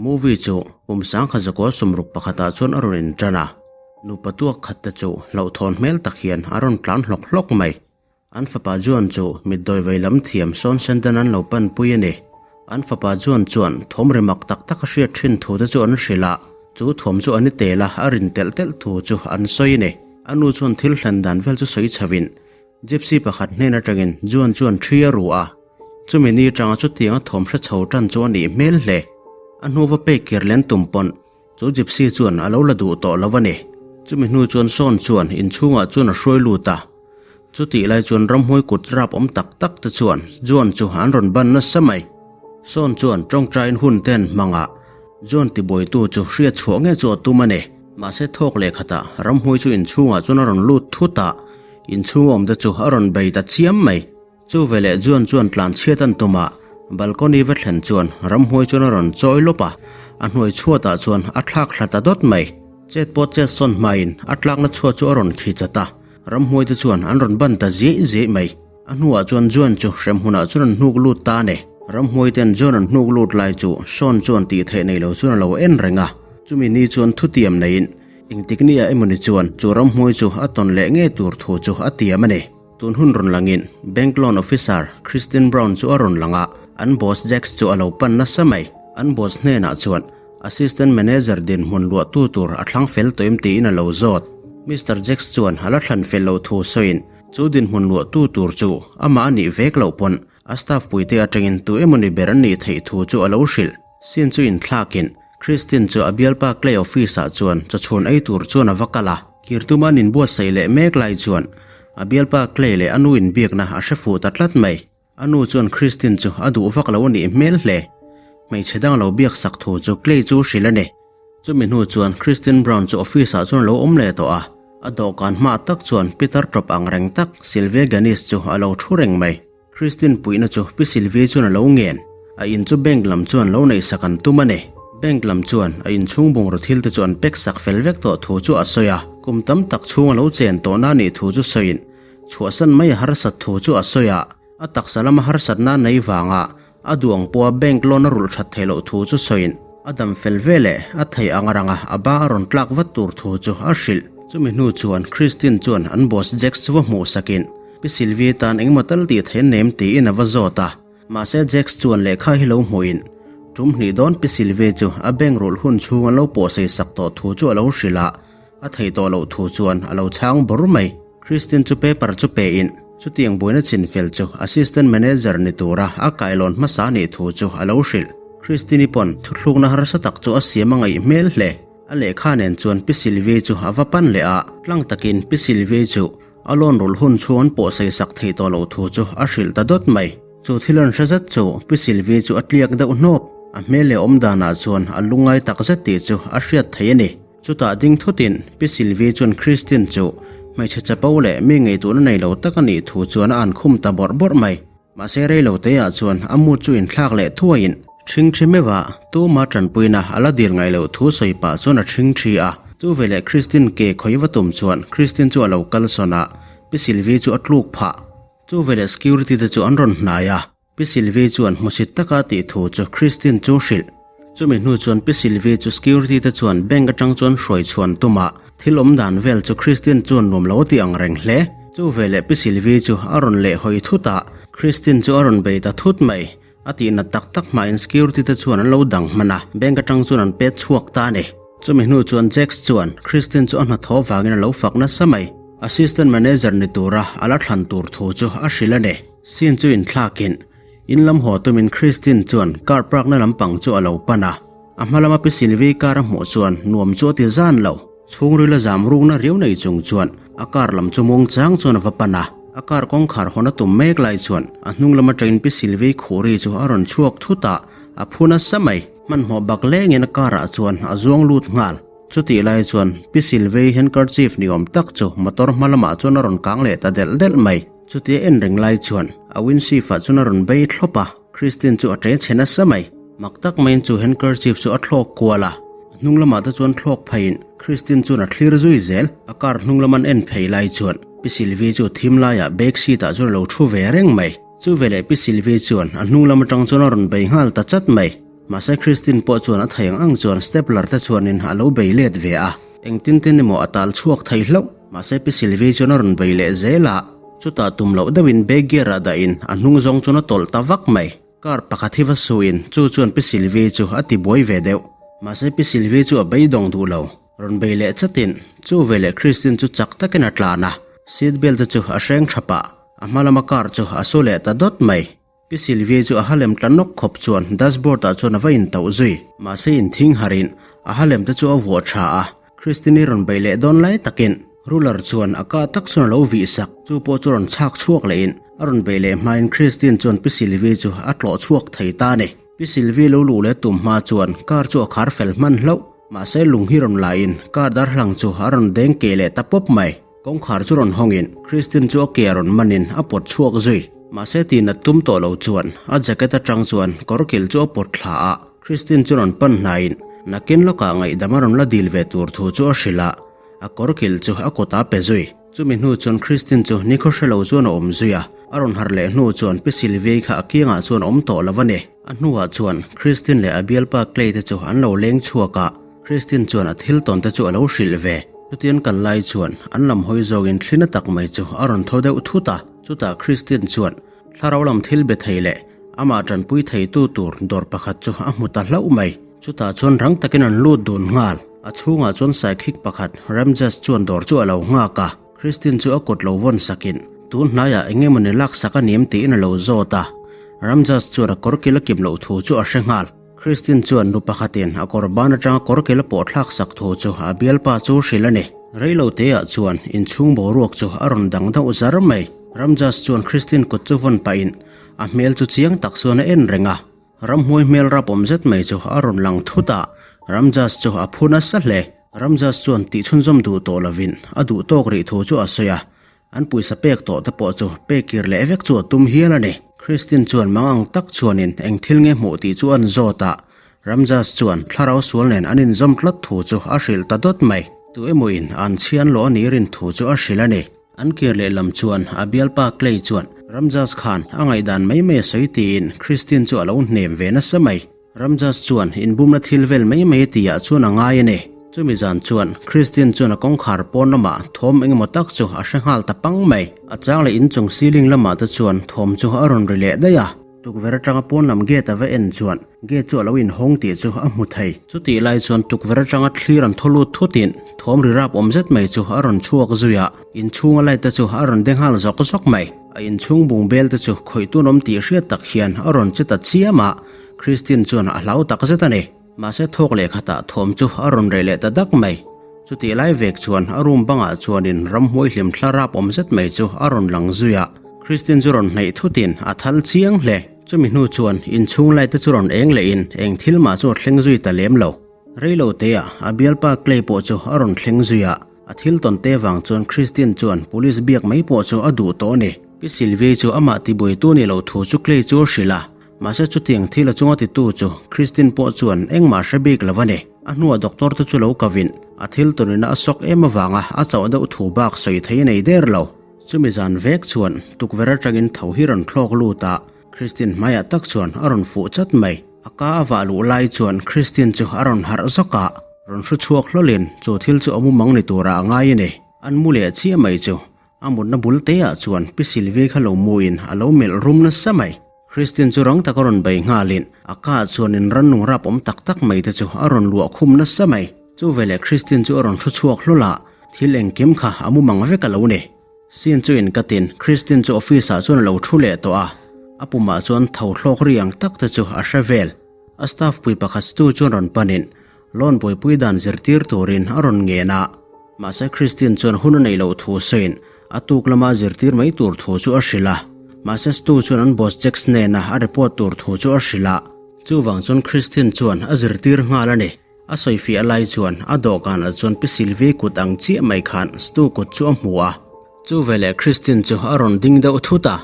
Movie chu kum 1961 ah chuan a rawn intan a, nupa tuak khat te chu hlauhthawn hmel tak hian a rawn tlan hlawk hlawk mai. An fapa Juan chu mitdawi vei lam thiam sawn sen dan an lo panpui a ni. An fapa Juan chuan thawm ri mak tak tak a hriat thin thu te chu an hrilh a, chu thawm chu a ni tel a, a rin telh telh thu chu an sawi a ni. A nu chuan thil hlan dan vel chu sawi chho in Gypsy pakhat hnen atangin Juan chuan thi a ru a, chumi ni atanga chutianga thawm hre chho tan chu a nih hmel hle. A hnu va pek kir len tum pawn chu Gypsy chuan a lo la duh tawh lo a ni. Chumi hnu chuan Sean chuan inchhungah chuan a hruai lut a, chutih lai chuan ramhmuai kut rap awm tak tak te chuan Juan chu an rawn ban nasa mai. Sean chuan tawngtaiin hun te an hmang a, Juan tibuaitu chu hriat chhuah nge chu a tum a ni. Mahse thawk leh khatah ramhmuai chu inchhungah chuan a rawn lut thut a, Inchhung awmte chu a rawn bei ta chiam mai. Chu veleh Juan chuan tlan chhiat an tum a, balcony va thlen chuan ramhmuai chuan a rawn chawi lawp a, a hnuai chhuatah chuan a thlak thla ta dawt mai. Chet pawh chet sawn hmain a tlakna chhuat chu a rawn khi chat a, ramhmuai te chuan an rawn ban ta ziaih ziaih mai. A hnuah chuan Juan chu hremhmunah chuan an hnuk lut ta a ni. Ramhmuai ten Juan an hnuk lut lai chu Sean chuan tih theih nei lo chuan a lo en reng a, chumi ni chuan thutiam neiin Engtik ni ah emawni chuan chu ramhmuai chu a tawn leh ngei tur thu chu a tiam a ni. Tun hun rawn langin Bank Loan Officer Christine Brown chu a rawn lang a, an boss Jacks chu a lo pan nasa mai. An boss hnenah chuan Assistant Manager dinhmun luahtu tur a thlang fel tawh em tiin a lo zawt. Mister Jacks chuan a la thlan fel loh thu sawiin chu dinhmun luahtu tur chu amah a nih vek loh pawn a staff puite atangin tu emawni ber an nih theih thu chu a lo hrilh. Sin chu inthlakin Christine chu a bialpa Clay office ah chuan chawchhun ei tur chuan a va kal a, kirtuma an inbuatsaih leh mek lai chuan a bialpa Clay leh a nu inbiakna a hre fuh ta tlat mai. A nu chuan Christine chu a duh vak lo a nih hmel hle. Hmeichhe dang lo biak sak thu chu Clay chu hrilh a ni. Chumi hnu chuan Christine Brown chu office ah chuan a lo awm leh tawh a, a dawhkan hma tak chuan Peter tawp ang reng tak Sylvia Ganis chu a lo thu reng mai. Christine puihna chu Pi Sylvie chuan a lo ngen. A in chu bank lam chuan lo neihsak an tum a ni. Bank lam chuan a inchhung bungraw thil te chu an pack sak fel vek tawh thu chu a sawi a. Kum tam tak chhung a lo chen tawhna a nih thu chu sawiin chhuahsan mai a harsat thu chu a sawi a. A taksa lama harsatna a nei vanga a duh ang pawha bank loan a rulh that theih loh thu chu sawiin a dam fel ve leh a theih ang ranga a ba a rawn tlak vat tur thu chu a hrilh. Chumi hnu chuan Christine chuan an boss Jack chu va hmuh sakin Pi Sylvie tan engemaw tal tih theih an nem tiin a va zawt a. Mahse Jax chuan lehkha hi lo hmuhin tum hnih dawn Pi Sylvie chu a bank rulh hun chhung an lo pawhsei sak tawh thu chu a lo hrilh a, a theih tawh loh thu chuan a lo chhang bawr mai. Christine chu paper chu pein chutiang buaina chinfel chu assistant manager ni tura a kailawn hmasa nih thu chu a lo hrilh. Christine-i pawn thuthlukna harsa tak chu a siam a ngaih hmel hle. A lehkha nen chuan Pi Sylvie chu a va pan leh a, tlang takin Pi Sylvie chu A loan rulh hun chhung an pawh sei sak theih tawh loh thu chu a hrilh ta dawt mai. Chu thil an hre zet chu Pi Sylvie chu a tliak deuh hnawp. A hmel leh awm danah chuan a lungngai tak zet tih chu a hriat theih a ni. Chutah ding thutin Pi Sylvie chuan Christine chu hmeichhe chapo leh mi ngaihtuahna nei lo tak a nih thu chuan a ankhum ta bawrh bawrh mai. Mahse rei lo teiah chuan a mu chu inthlak leh thuaiin ṭhingṭhi meuh a, tuma ṭanpuina a la dil ngaih loh thu sawi pah chuan a ṭhingṭhi a. Chu veleh Christine ke khawi va tum chuan Christine chu a lo kal sawn a, Pi Sylvie chu a tluk phah. Chu veleh security te chu an rawn hnai a, Pi Sylvie chuan hmusit taka tih thu chu Christine chu hrilh. Chumi hnu chuan Pi Sylvie chu security te chuan bank atang chuan hruai chhuan tum a, thil awm dan vel chu Christine chuan nuam lo ti ang reng hle. Chu veleh Pi Sylvie chu a rawn leh hawi thut a, Christine chu a rawn bei ta thut mai. A tihna tak tak hmain security te chuan an lo dang hman a, bank atang chuan an pet chhuak ta a ni. Chumi hnu chuan Jacks chuan Christine chu a hnathawh vangin a lo fak nasa mai. Assistant manager ni tura a la thlan tur thu chu a hrilh a ni. Scene chu inthlakin In lam haw tumin Christine chuan car park na lampang chu a lo pan a, a hma lama Pi Sylvie car a hmuh chuan nuam chu a ti zan lo. Chhungril a zam rukna riau nei chung chuan a car lam chu muangchang chuan a va pan a, a car kawngkhar hawn a tum mek lai chuan a hnung lama train Pi Sylvie khuri chu a rawn chhuak thut a, a phu nasa mai. Hmanhmawh bak lengin a car ah chuan a zuang lut nghal. Chutih lai chuan Pi Sylvie handkerchief ni awm tak chu motor hma lamah chuan a rawn kang leh ta delh delh mai. Chutia en reng lai chuan a windshield ah chuan a rawn bei thlawp a, Christine chu a ṭe chhe nasa mai. Mak tak maiin chu handkerchief chu a thlawk kual a, a hnung lamah te chuan thlawk pheiin Christine chuan a thlir zui zel. A car hnung lam an en phei lai chuan Pi Sylvie chu thim laiah back seat ah chuan a lo thu ve reng mai. Chu veleh Pi Sylvie chuan a hnung lam atang chuan a rawn bei nghal ta chat mai. Mahse Christine pawh chuan a thei ang ang chuan stapler te chuanin a lo bei let ve a. Engtin tin emaw a tal chhuak thei hlauh. Mahse Pi Sylvie chuan a rawn bei leh zel a. Chutah tum loh deuhin back gear ah dahin a hnung zawng chuan a tawlh ta vak mai. Car pakhat hi va suin chu chuan Pi Sylvie chu a ti buai ve deuh. Mahse Pi Sylvie chu a beidawng duh lo. Rawn bei leh chatin chu veleh Christine chu chak takin a tlan a. Seat belt te chu a hreng tha pah. A hma lama car chu a su leh ta dawt mai. Pi Sylvie chu a halem tla nawk khawp chuan dashboard ah chuan a va intauh zui. Mahse inthing harin a halem te chu a vuah tha a. Christine-i rawn beih leh dawn lai takin ruler chuan a kah tak chuan a lo vih sak. Chu pawh chu rawn chhak chhuak lehin a rawn beih leh hmain Christine chuan Pi Sylvie chu a tlawh chhuak thei ta a ni. Pi Sylvie lo luh leh tum hma chuan car chu a khar fel hman hlauh. Mahse lung hi rawn lain car darhlang chu a rawn deng keh leh ta pawp mai. Kawngkhar chu rawn hawngin Christine chu a ke a rawn manin a pawt chhuak zui. Mahse tinat tum tawh lo chuan a jacket atang chuan kawr kilh chu a pawt thla a, Christine chu rawn pan hnaiin nakin lawkah ngaihdam a rawn la dil ve tur thu chu a hrilh a, a kawr kilh chu a kut a pe zui. Chumi hnu chuan Christine chu nikhaw hre lo chuan a awm zui a, a rawn harh leh hnu chuan Pi Sylvie kha a kiangah chuan a awm tawh lo a ni. A hnuah chuan Christine leh a bialpa Clay te chu an lo leng chhuak a, Christine chuan a thil tawn te chu a lo hrilh ve. Chutian kal lai chuan an lam hawi zawngin thli na tak mai chu a rawn tho deuh thut a. Chutah Christine chuan thlarau lam thil be thei leh amah tanpui theitu tur dawr pakhat chu a hmu ta hlauh mai. Chutah chuan rang takin an lut dun nghal. A chhungah chuan saikhik pakhat Ramjas chuan dawr chu a lo nghak a. Christine chu a kut lo vawn sakin, Tun hnaiah eng emawni laksak a nim tiin a lo zawt a. Ramjas chuan a kawr kil a kim loh thu chu a hre nghal. Christine chuan nu pakhatin a kawr ban atanga kawr kil a pawh thlak sak thu chu a bialpa chu hrilh a ni. Reilo teah chuan inchhung boruak chu a rawn dang deuh zar mai. Ramjas chuan Christine kut chu vawn pahin a hmel chu chiang tak chuan a en reng a. Ramhmuai hmel rapawm zet mai chu a rawn lang thut a, Ramjas chu a phu nasa hle. Ramjas chuan tihchhunzawm duh tawh lovin a duh tawk rih thu chu a sawi a, An pawisa pek tawh te pawh chu pek kir leh vek chu a tum hial a ni. Christine chuan mangang tak chuanin eng thil nge hmuh tih chu an zawt a, Ramjas chuan thlarau sual nen an inzawm tlat thu chu a hrilh ta dawt mai. Tu emawin an chhian lawh a nih rin thu chu a hrilh a ni. An kir leh lam chuan a bialpa Clay chuan Ramjas khan a ngaihdan mai mai a sawi tiin Christine chu a lo hnem ve nasa mai. Ramjas chuan inbumna thil vel mai mai a tihah chuan a ngai a ni. Chumi zan chuan Christian chuan a kawngkhar pawn lamah thawm engemaw tak chu a hre nghal ta pang mai. A chang leh inchung ceiling lamah te chuan thawm chu a rawn ri leh daih a. Tukverh atanga pawn lam gate a va en chuan gate chu a lo inhawng tih chu a hmu thei. Chutih lai chuan tukverh atanga thlir an thaw lut thutin thawm ri rap awm zet mai chu a rawn chhuak zui a, inchhunga light te chu a rawn de nghal zawk zawk mai. A inchhung bungbel te chu khawih tun awm tih hriat tak hian a rawn che ta chiam a. Christine chuan a hlau tak zet a ni. Mahse thawk leh khatah thawm chu a rawn reh leh ta dak mai. Chutih lai vek chuan a room bangah chuanin ramhmuai hlim thla rap awm zet mai chu a rawn lang zui a. Christine chu rawn hnaih thutin a thal chiang hle. Chumi hnu chuan inchhung light te chu rawn eng lehin eng thil mah chu a thleng zui ta lem lo. Reilo teah a bialpa Clay pawh chu a rawn thleng zui a. A thil tawn te vang chuan Christine chuan police biak mai pawh chu a duh tawh a ni. Pi Sylvie chu amah tibuaitu ni lo thu chu Clay chu a hrilh a, mahse chutiang thil a chunga titu chu Christine pawh chuan engmah hre bik lo a ni. A hnuah doctor te chu lo kavin a thil tawnina a sawk em avanga a chauh deuh thu bak sawi thei a nei der lo. Chumi zan vek chuan tukverh atangin tho hi rawn thlawk lut a, Christine hmaiah tak chuan a rawn fuh chat mai. A ka a vah luh lai chuan Christine chu a rawn harh zawk a, rawn hru chhuak hlawlin chu thil chu a mumang ni turah a ngai a ni. An mu leh chiah mai chu a mutna bul teah chuan Pi Sylvie kha lo muin a lo melh rum nasa mai. Christine chu rang taka rawn bei nghalin a kaah chuanin rannung rap awm tak tak mai te chu a rawn luah khum nasa mai. Chu veleh Christine chu a rawn hru chhuak hlawl a, thil engkim kha a mumang vek a lo ni. Scene chu inkatin Christine chu office ah chuan a lo thu leh tawh a, a pumah chuan tho thlawk ri ang tak te chu a hre vel. A staff pui pakhat stu chuan rawn panin loan buaipui dan zirtir turin a rawn ngen a, mahse Christine chuan hun a neih loh thu sawiin a tuk lama zirtir mai tur thu chu a hrilh a, mahse stu chuan an boss Jax hnena a report tur thu chu a hrilh a, chuvang chuan Christine chuan a zirtir nghal a ni. A sawifiah lai chuan a dawhkanah chuan Pi Sylvie kut ang chiah mai khan Stu kut chu a hmu a. Chu veleh Christine chu a rawn ding deuh thut a,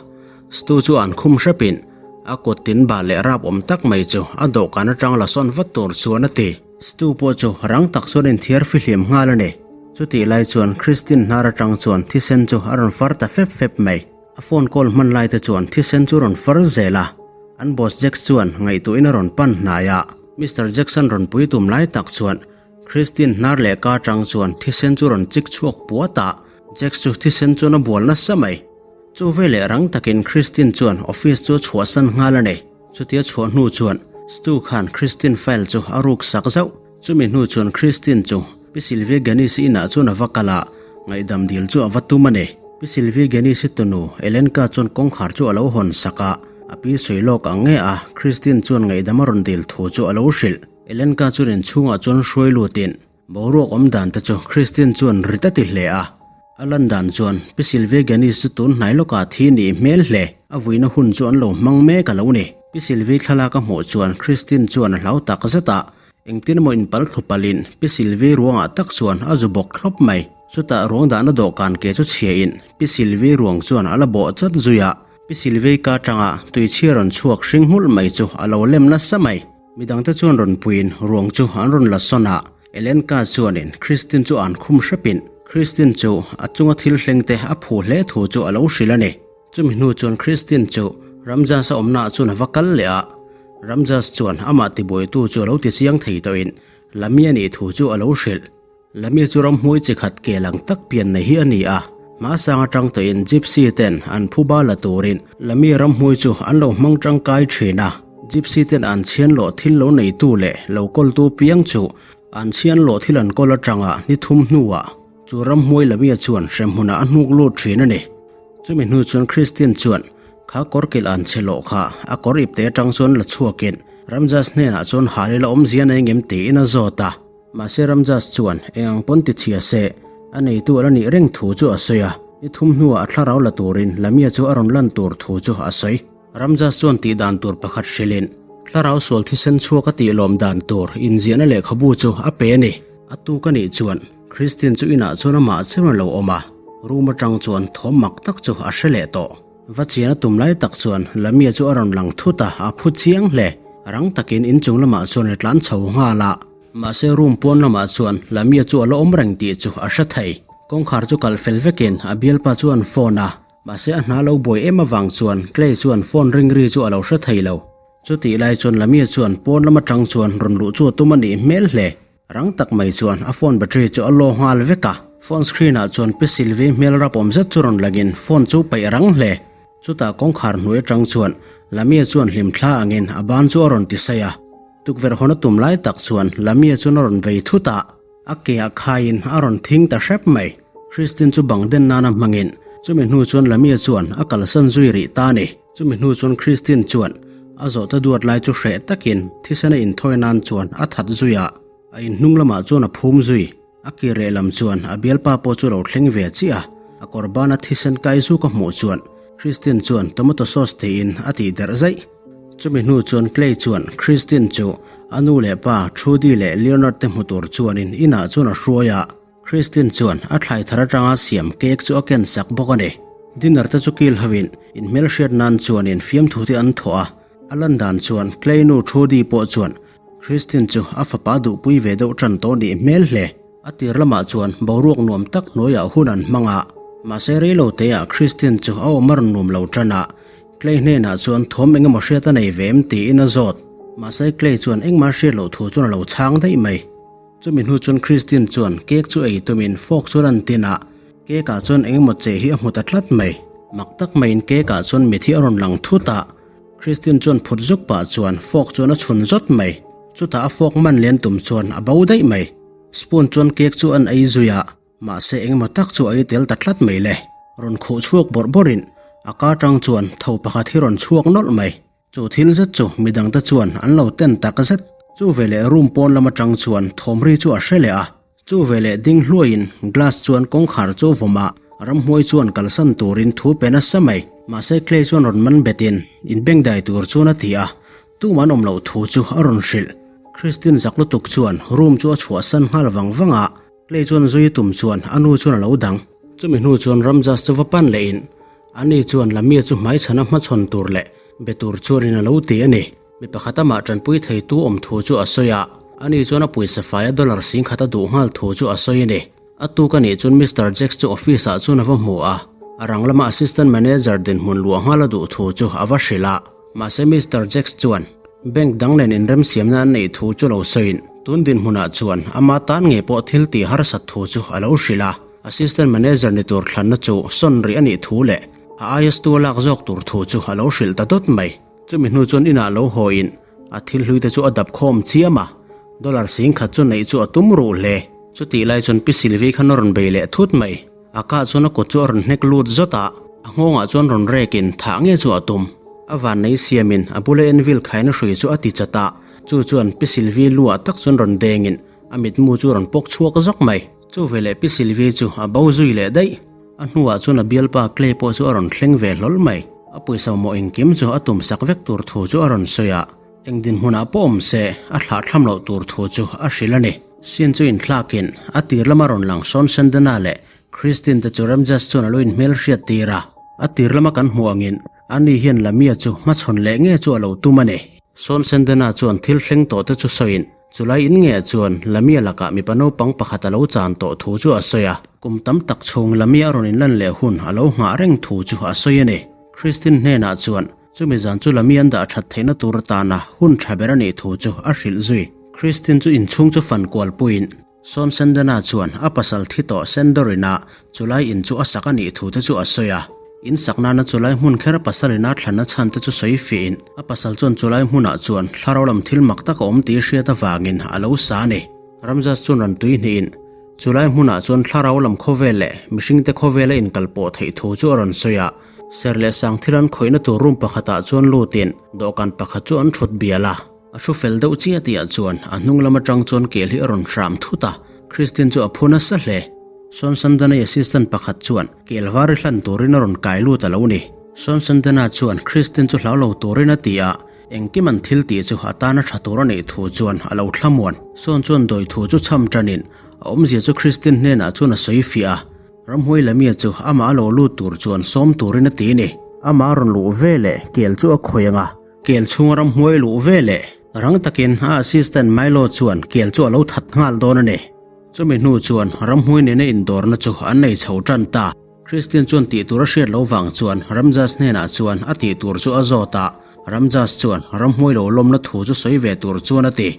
Stu chu an khum hrepin a kut tin bah leh rap awm tak mai chu a dawhkan atang la sawn vat tur chuan a ti. Stu pawh chu rang tak chuan inthiar fihlim nghal a ni. Chutih lai chuan Christine hnar atang chuan thisen chu a rawn far ta fep fep mai. A phone call hman lai te chuan thisen chu rawn far zel a. An boss Jax chuan ngaihtuahin a rawn pan hnai a. Mister Jackson rawn pui tum lai tak chuan Christine hnar leh ka atang chuan thisen chu rawn chik chhuak puat a, Jax chu thisen chuan a bual nasa mai. Chu veleh rang takin Christine chuan office chu a chhuahsan nghal a ni. Chutia chhuah hnu chuan Stu khan Christine file chu a ruk sak zauh. Chumi hnu chuan Christine chu Pi Sylvia Ganis-i inah chuan a va kal a, ngaihdam dil chu a va tum a ni. Pi Sylvia Ganis-i tunu Elenka chuan kawngkhar chu a lo hawn sak a, a pi sawi lawk ang nge a, Christine chuan ngaihdam a rawn dil thu chu a lo hrilh. Elenka chuan inchhungah chuan hruai lutin boruak awm dan te chu Christine chuan rit a ti hle a. A lan dan chuan Pi Sylvia Ganis chu tun hnai lawkah thi nih hmel hle. A vuina hun chu an lo hmang mek a lo ni. Pi Sylvie thlalak a hmuh chuan Christine chuan a hlau tak zet a, Engtin emaw inpal thlu palhin Pi Sylvie ruangah tak chuan a zu bawk thlawp mai. Chutah ruang dahna dawhkan ke chu chhiahin Pi Sylvie ruang chuan a la bawh chat zui a. Pi Sylvie ka atanga tuichhia rawn chhuak hring nghulh mai chu a lo lem nasa mai. Midangte chuan rawn puiin ruang chu an rawn la sawn a. Elenka chuanin Christine chu an khum hrepin Christine chu a chunga thil hlengte a phu hle thu chu a lo hrilh a ni. Chumi hnu chuan Christine chu Ramjas-a awmnaah chuan a va kal leh a, Ramjas chuan amah tibuaitu chu a lo ti chiang thei tawhin Lami a nih thu chu a lo hrilh. Lami chu ramhmui chi khat ke lang tak pian nei hi a ni a, hmasang atang tawhin Gypsy ten an phuba la turin Lami ramhmui chu an lo hmang tangkai thin a, Gypsy ten an chhian lawh thil lo neitu leh lo kawltu piang chu an chhian lawh thil an kawl atanga ni thum hnuah chu ramhmui Lamia chuan hremhmunah a hnuk lut thin a ni. Chumi hnu chuan Christian chuan kha kawr kilh an che lawh kha a kawr ipte atang chuan la chhuakin Ramjas hnenah chuan hal ila awmzia nei ngem tiin a zawt a. Mahse Ramjas chuan eng ang pawn ti chhia se, a neitu a la nih reng thu chu a sawi a, ni thum hnuah a thlarau la turin Lamia chu a rawn lan tur thu chu a sawi. Ramjas chuan tih dan tur pakhat hrilhin thlarau sual thisen chhuak a tih lawm dan tur inziahna lehkhabu chu a pe a ni. A tuk a nih chuan Christian chu inah chuan amah chiam a lo awm a, room atang chuan thawm mak tak chu a hre leh tawh. Va chian a tum lai tak chuan Lamia chu a rawn lang thut a, a phu chiang hle. Rang takin inchung lamah chuan i tlan chho nghal a. Mahse room pawn lamah chuan Lamia chu a la awm reng tih chu a hre thei. Kawngkhar chu kalh fel vekin a bialpa chu an phone a, mahse a hna lo buai em avang chuan Clay chuan phone ring ri chu a lo hre thei lo. Chutih lai chuan Lamia chuan pawn lam atang chuan rawn luh chu a tum a nih hmel hle. Rang tak mai chuan a phone battery chu a low nghal vek a, phone screen ah chuan Pi Sylvie hmel rapawm zet chu rawn langin phone chu paih rang hle. Chutah kawngkhar hnuai atang chuan Lamia chuan hlimthla angin a ban chu a rawn ti saih a. Tukverh hawn a tum lai tak chuan Lamia chuan a rawn vei thut a, a ke ah khaiin a rawn thing ta hrep mai. Christine chu bang den nana hmangin chumi hnu chuan Lamia chuan a kalsan zui rih ta a ni. Chumi hnu chuan Christine chuan a zawhte duat lai chu hreh takin thisen a inthawi nan chuan a that zui a, a inhnung lamah chuan a phum zui. A kir leh lam chuan a bialpa pawh chu lo thleng ve chiah a, a kawr bana thisen kai zuk a hmuh chuan Christine chuan tomato sauce tiin a tih derh zaih. Chumi hnu chuan Clay chuan Christine chu a nu leh pa Trudy leh Leonard te hmu tur chuanin inah chuan a hruai a. Christine chuan a thlai thar atanga siam cake chu a ken sak bawk a ni. Dinner te chu kil hovin inhmelhriat nan chuanin fiamthu te an thawh a, a lan dan chuan Clay nu Trudy pawh chuan Christine chu a fapa duhpui ve deuh tan tawh nih hmel hle. A tir lamah chuan boruak nuam tak hnuaiah hun an hmang a, mahse reilo teah Christine chu a awm a rawn nuam lo tan a, Clay hnenah chuan thawm eng emaw hriat a nei ve em tiin a zawt. Mahse Clay chuan engmah hriat loh thu chuan a lo chhang daih mai. Chumi hnu chuan Christine chuan cake chu ei tumin fork chuan an tin a, cake ah chuan eng emaw che hi a hmu ta tlat mai. Mak tak maiin cake ah chuan mithi a rawn lang thut a, Christine chuan phut zuk pah chuan fork chuan a chhun zawt mai. Chutah a fork man len tum chuan a bo daih mai. Spoon chuan cake chu an ei zui a, mahse eng emaw tak chu a ei tel ta tlat mai le. Rawn khuh chhuak bawrh bawrhin a ka tang chuan tho pakhat hi rawn chhuak nawlh mai. Chu thil zet chu midangte chuan an lo ten tak zet. Chu veleh room pawn lam atang chuan thawm ri chu a hre leh a. Chu veleh ding hluaiin glass chuan kawngkhar chu vawm a, ramhmuai chuan kalsan turin thu pe nasa mai. Mahse Clay chuan rawn man betin inbengdai tur chuan a ti a, tumah an awm loh thu chu a rawn hrilh. Christine zak lutuk chuan room chu a chhuahsan nghal vang vang a, Clay chuan zui tum chuan a nu chuan a lo dang. Chumi hnu chuan Ramjas chu va pan lehin ani chuan Lamia chu hmaichhana hmachhawn tur leh be tur chuanin a lo ti a ni. Mi pakhat amah tanpui theitu awm thu chu a sawi a, ani chuan a pawisa faia dollar singkhat a duh nghal thu chu a sawi a ni. A tuk a nih chuan Mister Jacks chu office ah chuan a va hmu a, a rang lama assistant manager dinhmun luah nghal a duh thu chu a va hrilh a. Mahse Mister Jacks chuan bank dang nen inremsiamna an neih thu chu lo sawiin tun dinhmunah chuan ama tan ngei pawh thil tih harsat thu chu a lo hrilh a. Assistant Manager ni tur thlanna chu sawn rih a nih thu leh a aia stu a lak zawk tur thu chu a lo hrilh ta dawt mai. Chumi hnu chuan inah lo hawiin a thil hlui te chu a dap khawm chiam a, dollar 10,000 chu neih chu a tum ruh hle. Chutih lai chuan Pi Sylvie khan a rawn bei leh thut mai. A kah chuan a kut chu a rawn hnek lut zawt a, a nghawngah chuan rawn rekin thah nge chu a tum. A vannei siamin a bula envil khaina hrui chu a ti chat a, chu chuan Pi Sylvie lu ah tak chuan rawn dengin a mitmu chu a rawn pawk chhuak zawk mai. Chu veleh Pi Sylvie chu a bo zui leh daih. A hnuah chuan a bialpa Clay pawh chu a rawn thleng ve hlawl mai. A pawisa mawh engkim chu a tum sak vek tur thu chu a rawn sawi a, eng dinhmunah pawh awm se a thlah thlam loh tur thu chu a hrilh a ni. Sin chu inthlakin a tir lama rawn lang Sean Sandena leh Christine te chu Ramjas chuan a lo inhmel hriat tir a. A tir lama kan hmuh angin ani hian Lamia chu hmachhawn leh nge chu a lo tum a ni. Sean Sandena chuan thil thleng tawh te chu sawiin Chulai in nge chuan Lamia lakah mipa naupang pakhat a lo chan tawh thu chu a sawi a, kum tam tak chhung Lamia a rawn inlan leh hun a lo nghah reng thu chu a sawi a ni. Christine hnenah chuan chumi zan chu Lamia an dah that theihna tur atana hun tha ber a nih thu chu a hrilh zui. Christine chu inchhung chu fan kual puiin Sawn Sendana chuan a pasal thi tawh Sendorina chulai in chu a sak a nih thu te chu a sawi a. In sak nana chulai hmun kher a pasalin a thlanna chhan te chu sawi fiahin a pasal chuan chulai hmunah chuan thlarau lam thil mak tak a awm tih hriat avangin a lo sa a ni. Ramzas chuan ran tui hnihin chulai hmunah chuan thlarau lam khawvel leh mihringte khawvel a inkalpawh theih thu chu a rawn sawi a. Ser leh sang thil an khawihna tur room pakhatah chuan lutin dawhkan pakhat chu an thut bial a. A thu fel deuh chiah tihah chuan a hnung lam atang chuan kel hi a rawn hram thut a, Christine chu a phu nasa hle. Sawn Sandana-i assistant pakhat chuan kel var i hlan turin a rawn kai lut a lo ni. Sawn Sandana chuan Christine chu hlau lo turin a ti a, engkim an thil tih chu a tana tha tur a nih thu chuan a lo thlamuan. Sawn chuan dawi thu chu chham tanin a awmzia chu Christine hnenah chuan a sawi fiah a, Ramhuai Lamia chu amah a lo lut tur chuan sawm turin a ti a ni. Amah a rawn luh veleh kel chu a khawih ang a, Kel chhunga ramhnuai luh ve leh rang takin a assistant Milo chuan kel chu a lo that nghal dawn a ni. Chumi hnu chuan ramhnuai nena indawrna chu an nei chho tan ta. Christian chuan tih tur a hriat loh vang chuan Ramjas hnenah chuan a tih tur chu a zawt a, Ramjas chuan ramhnuai lo lawmna thu chu sawi ve tur chuan a ti.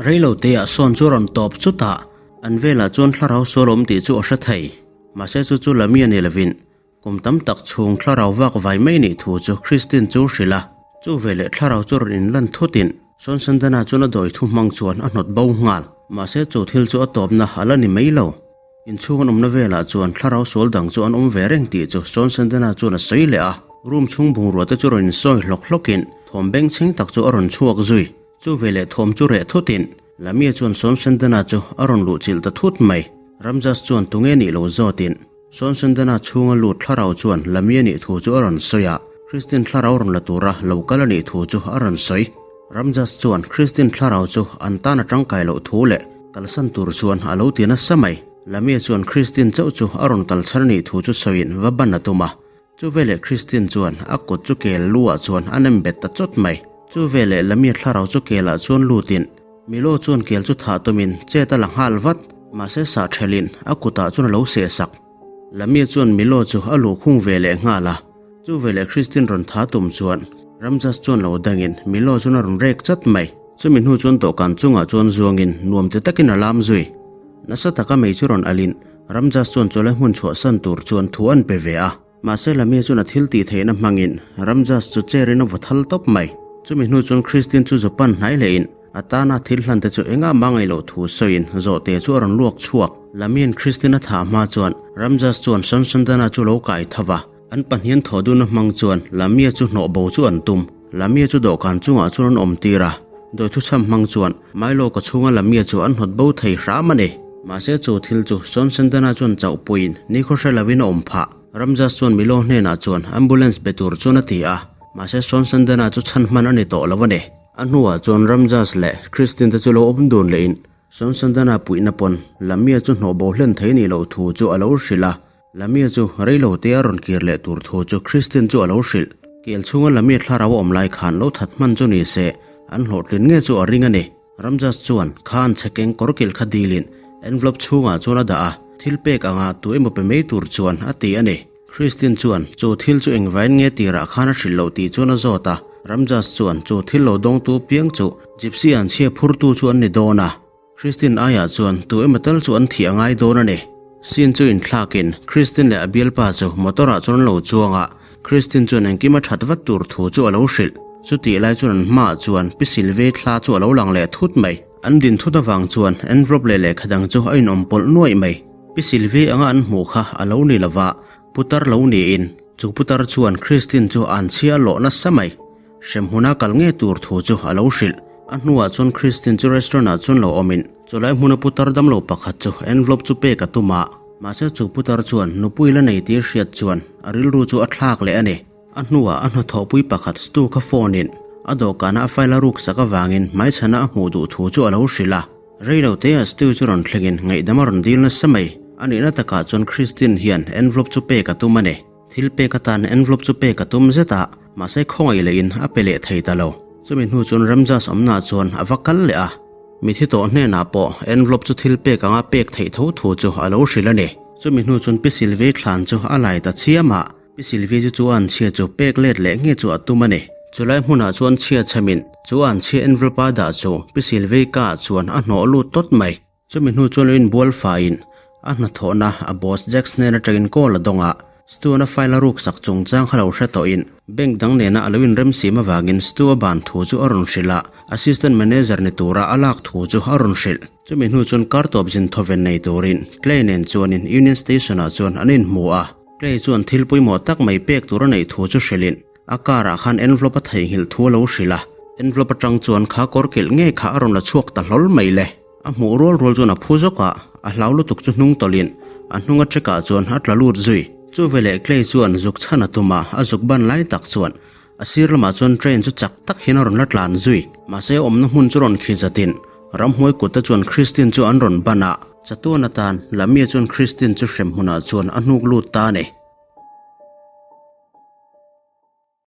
Reiloteah sawn chu a rawn tawp chutah an velah chuan thlarau sual awm tih chu a hre thei. Mahse chu chu Lamia ni lovin Kum tam tak chhung thlarau vak vai mai nih thu chu Christine chu hrilh a, chu veleh thlarau chu rawn inlan thutin Sawn Sandana chuan a dawi thu hmang chuan a hnawt bo nghal. Mahse chu thil chu a tawpna a la ni mai lo. Inchhung an awmna velah chuan thlarau sual dang chu an awm ve reng tih chu Sawn Sandana chuan a sawi leh a, room chhung bungrua te chu rawn insawi hlawk hlawkin thawm bengchheng tak chu a rawn chhuak zui. Chu veleh thawm chu reh thutin Lamia chuan Sawn Sandana chu a rawn luhchilh ta thut mai. Ramjas chuan tunge nih lo zawtin. Sawn Sandana chhunga lut thlarau chuan Lamia nih thu chu a rawn sawi a, Christine thlarau rawn la tura lo kal a nih thu chu a rawn sawi. Ramjas chuan Christine thlarau chu an tan a tangkai loh thu leh kalsan tur chuan a lo ti nasa mai. Lamia chuan Christine chauh chu a rawn kal chhan a nih thu chu sawiin va ban a tum a. Chu veleh Christine chuan a kut chu kel lu ah chuan a nem bet ta chawt mai. Chu veleh Lamia thlarau chu kel ah chuan lutin Milo chuan kel chu thah tumin chet a la nghal vat, mahse sah thelin a kutah chuan a lo seh sak. Lamia chuan Milo chu a luhkhung ve leh nghal a, chu veleh Christine rawn tha tum chuan Ramjas chuan lo dangin Milo chuan a rawn rek chat mai. Chumi hnu chuan dawhkan chungah chuan zuangin nuam ti takin a lam zui. Nasa taka mei chu rawn alin Ramjas chuan chawlai hmun chhuahsan tur chuan thu an pe ve a. Mahse Lamia chuan a thil tih theihna hmangin Ramjas chu chair in a vaw thal tawp mai. Chumi hnu chuan Christine chu Japan hnai lehin a tana thil hlan te chu engah mah ngaih loh thu sawiin zawhte chu a rawn luak chhuak. Lamian Christine a thah hma chuan Ramjas chuan Sansandana chu lo kai tho va. An pahnian thaw duna hmang chuan Lamia chu hnawh bo chu an tum. Lamia chu dawhkan chungah chuan an awm tir a, dawithuchham hmang chuan Milo ka chhunga Lamia chu an hnawt bo thei hram a ni. Mahse chu thil chu Sawn Sandana chuan chauh puiin nikhaw hre lovin a awm phah. Ramjas chuan Milo hnenah chuan ambulance be tur chuan a ti a, mahse Sawn Sandana chu chhan hman a ni tawh lo a ni. A hnuah chuan Ramjas leh Christine te chu lo awm dun lehin Sawn Sandana puihna pawn Lamia chu hnawh bo hlen thei nih loh thu chu a lo hrilh a. Lamia chu reilo te a rawn kir leh tur thu chu Christine chu a lo hrilh. Kel chhunga Lamia thlarau a awm lai khan lo that hman chu ni se, an hlawhtlin nge chu a ring a ni. Ramjas chuan khan chhe keng kawr kilh kha dilin envelope chhungah chuan a dah a, thil pek anga tu emaw pe mai tur chuan a ti a ni. Christine chuan chu thil chu engvain nge tirah khan a hrilh loh tih chuan a zawt a. Ramjas chuan chu thil lo dawngtu piang chu Gypsy an chhia phurtu chu an ni dawn a. Christine aiah chuan tu emaw tal chu an thih a ngai dawn a ni. Scene chu inthlakin Christine leh a bialpa chu motor ah chuan an lo chuang a, Christine chuan engkim a that vat tur thu chu a lo hrilh. Chutih lai chuan an hmaah chuan Pi Sylvie thla chu a lo lang leh thut mai. An din thut avang chuan envelope leh lehkha dang chu a inawm pawlh nuaih mai. Pi Sylvie anga an hmuh kha a lo ni lova, putar lo niin chu putar chuan Christine chu an chhia lawh nasa mai. Hremhmuna kal nge tur thu chu a lo hrilh. A hnuah chuan Christine chu restaurant ah chuan lo awmin chulai hmuna putar damlo pakhat chu envelope chu pek a tum a. Mahse chu putar chuan nupui la nei tir hriat chuan a rilru chu a thlak leh a ni. A hnuah a hnathawhpui pakhat Stu kha phone in a dawhkana a file a ruksak avangin hmaichhana a hmuh duh thu chu a lo hrilh a. Reilo teah Stu chu rawn thlengin ngaihdam a rawn dil nasa mai. A nihna takah chuan Christine hian envelope chu pek a tum a ni. Thil pek atan envelope chu pek a tum zet a, mahse khawngaih lehin a pe leh thei ta lo. Chumi hnu chuan Ramjas awmnaah chuan a va kal leh a, mithi tawh hnenah pawh envelope chu thil pek anga pek theih tho thu chu a lo hrilh a ni. Chumi hnu chuan Pi Sylvie thlan chu a lai ta chiam a, Pi Sylvie chu chu an chhia chu pek let leh nge chu a tum a ni. Chulai hmunah chuan chhia chhamin chu an chhia envelope a dah chu Pi Sylvie ka ah chuan a hnawh lut tawt mai. Chumi hnu chuan lo inbual faiin a hnathawhna a boss Jax hnen atangin call a dawng a, Stu-a'n a file a ruksak chungchang kha lo hre tawhin bank dang nena a lo inremsim avangin Stu-a ban thu chu a rawn hrilh a, assistant manager ni tura a lak thu chu a rawn hrilh. Chumi hnu chuan kar tawp zin thawven nei turin Clay nen chuanin Union Station-ah chuan an inhmu a, Clay chuan thil pawimawh tak mai pek tur a neih thu chu hrilhin A car ah khan envelope a theihnghilh thu a lo hrilh a, envelope atang chuan kha kawr kilh ngei kha a rawn la chhuak ta hlawl mai le. A hmuh rual rual chuan a phu zawk a, a hlau lutuk chu hnung tawlhin a hnung a check ah chuan a tla lut zui. Chu veleh Clay chuan zuk chhan a tum a, a zuk ban lai tak chuan a sir lamah chuan train chu chak tak hian a rawn la tlan zui. Mahse a awmna hmun chu rawn khi zatin ramhnuai kut te chuan Christine chu an rawn ban a. Chatuan atan Lamia chuan Christine chu hrem hmunah chuan a hnuk lut ta a ni.